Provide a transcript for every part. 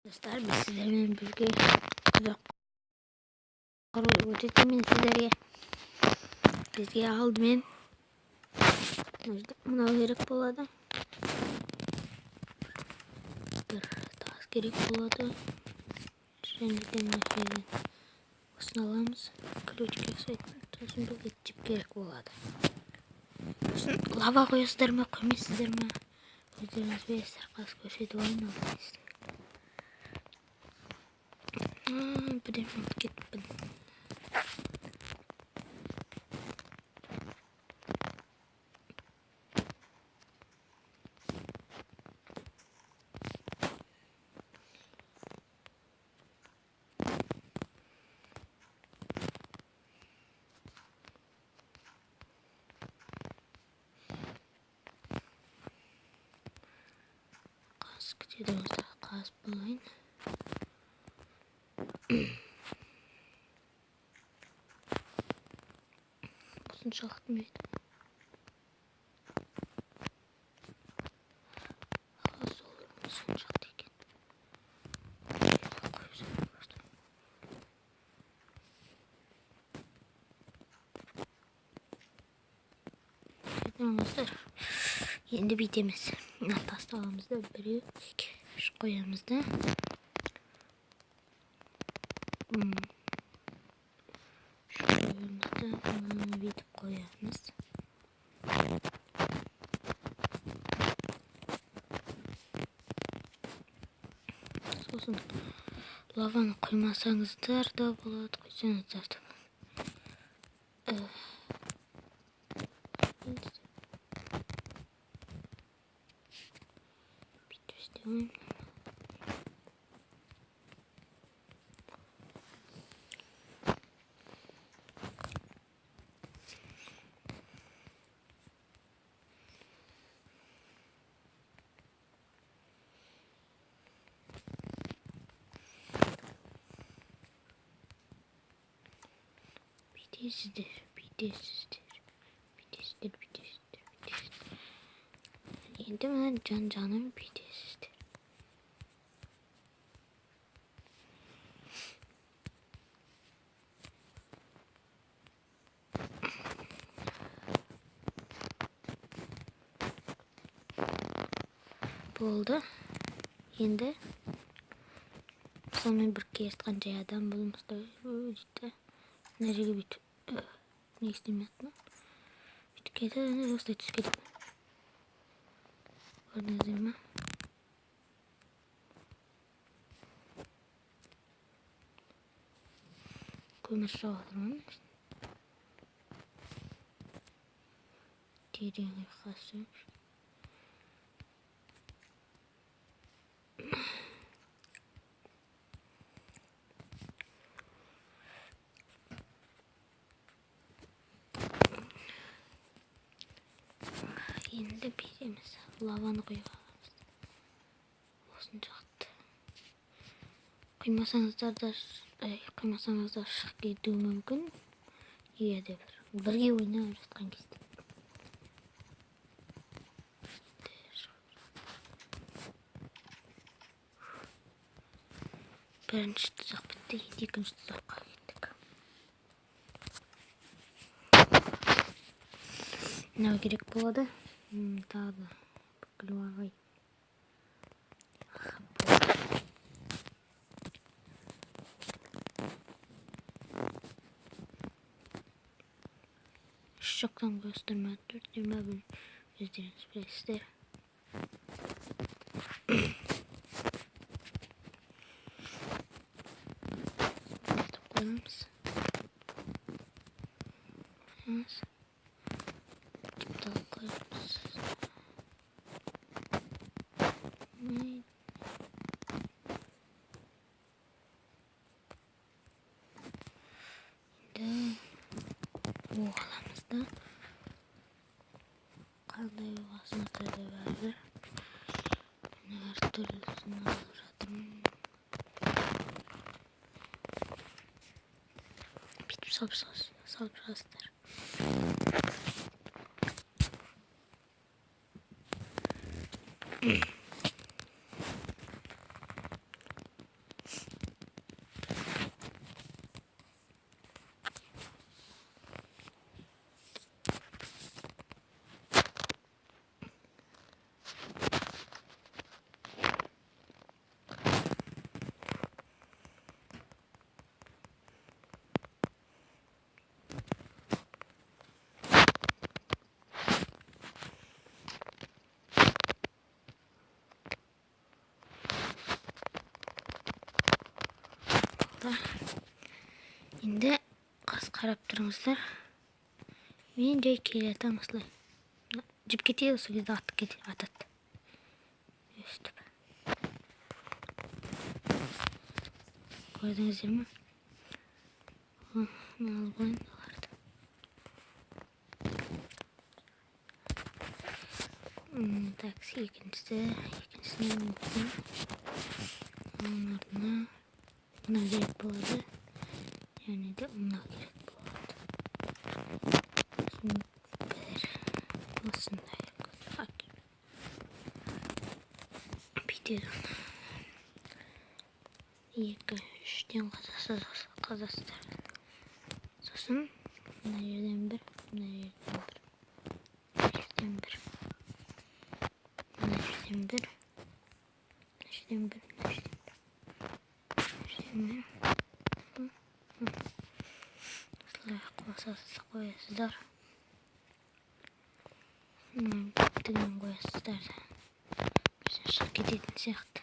Достар, біз сіздермен бірге тұзақ құруды көрсетемін сіздерге. Бізге алдымен мынау керек болады. Бір тас керек болады. Және де мына жерден осыны аламыз. Ключке ұқсайтын. Сосын бізге жіп керек болады. Сосын лава қоясыздар ма, қоймайсыздар ма? Өздеріңіз білесіздер, қазір көрсетіп алайын ол кезде. Бірден ұмытып кетіппін. Қазып кетеді достар, қазып болайын. Осыншалықты ма еді? Сол соншалықты екен. Достар, енді бүйтеміз. Мына тасты аламыз да, біреу, екі, үш қоямыз да. Үш қоямыз да, мынаны бүйтіп қоямыз. Сосын лаваны құймасаңыздар да болады, құйсаңыздар да болады. Бүйтіп істеймін. Бүйтесіздер, бүйтесіздер, бүйтесіздер, бүйтесіздер, бүйтесіздер. Енді мына жан-жағынан бүйтесіздер. Болды. Енді сонымен бір келе жатқан жай адам бұл осылай дейді. Мына жерге бүйтіп, не істемей жатыр ма? Бүйтіп кетеді, осылай түсіп кетеді. Көрдіңіздер ме? Көмір шығып жатыр ма? Терең ұйқасы. Енді бүйтеміз, лаваны құйып аламыз. Осыншалықты. Құймасаңыздар да, құймасаңыздар шығып кетуі мүмкін. Егер де бірге ойнап жатқан кезде. Бірінші тұзақ бітті, енді екінші тұзаққа кеттік. Мынау керек болады. Тағы да бүкіл ағай. Үш жақтан қоясыздар ма, төрттен ма, өздеріңіз білесіздер. Қоямыз. Қоямыз. Қоямыз. Енді оқ аламыз да. Қандай оқ алсаңыздар да бәрібір. Мен әртүрлісін алып жатырмын. Бүйтіп салып шығасыздар. Осылай. Енді қаз қарап тұрыңыздар. Мен жай келе жатамын осылай. Жіп кетеді, сол кезде атып кетеді, атады. Өстіп. Көрдіңіздер ме? Мен алып қояйын оларды. Так, екіншісіне мүмкін. Оның орнына мынау керек болады. Және де мынау керек болады. Сосын бір осындай бүйтеді. 2, 3-тен қазасыздар. Сосын мына жерден бір, мына жерден бір, мына жерден бір, мына жерден бір, мына жерден бір, мына жерден бір, мына жерден бір. Осылай қосасыз, қоясыздар. Тігін қоясыздар. Шығып кететін сияқты.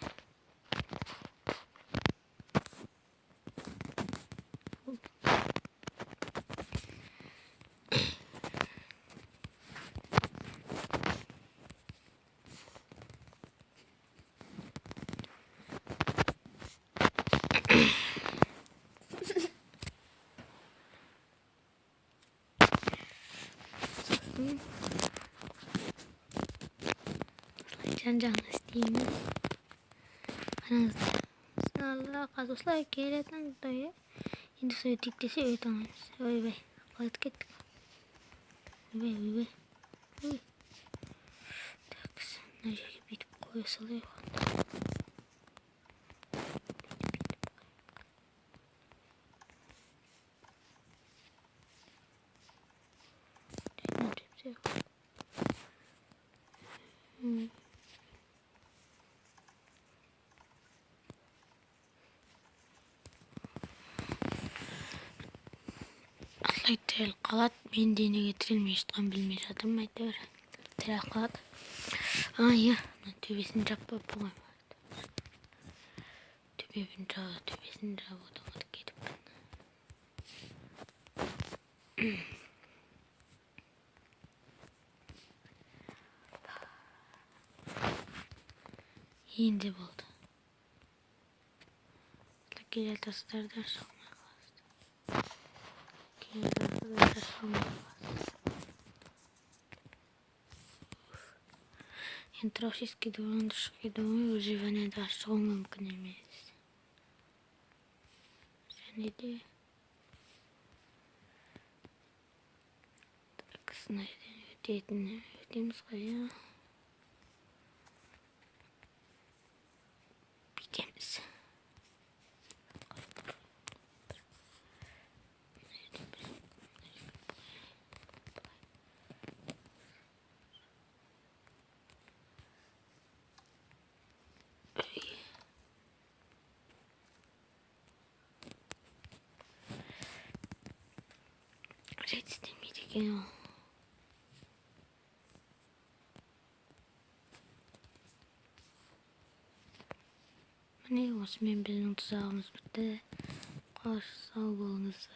Сосын осылай жан-жағына істейміз. Қараңыздар. Қазір осылай келетін, иә. Енді солай тиктесе өте алмаймыз. Ойбай, қалай кеттік. Ойбай, ойбай. Ой. Так, мына жерге бүйтіп қоя салайық. Осылай тіреліп қалады. Мен де неге тірелмей жатқанын білмей жатырмын, әйтеуір тіреліп қалады. Иә, мына төбесін жаппаппын ғой. Төбесін жабуды ұмытып кетіппін. Енді болды. Келе жатасыздар да шығмай қаласыздар. Келе жатасыздар да шығмай қаласыздар. Енді трофийский двордан шығып кету оңай, выживаниеда шығу мүмкін емес. Және де так, мына жерден өтетін өтеміз ғой, иә. Бүйтеміз. Жайт істемейді екен ол. Міне, осымен біздің тұзағымыз бітті. Қош, сау болыңыздар.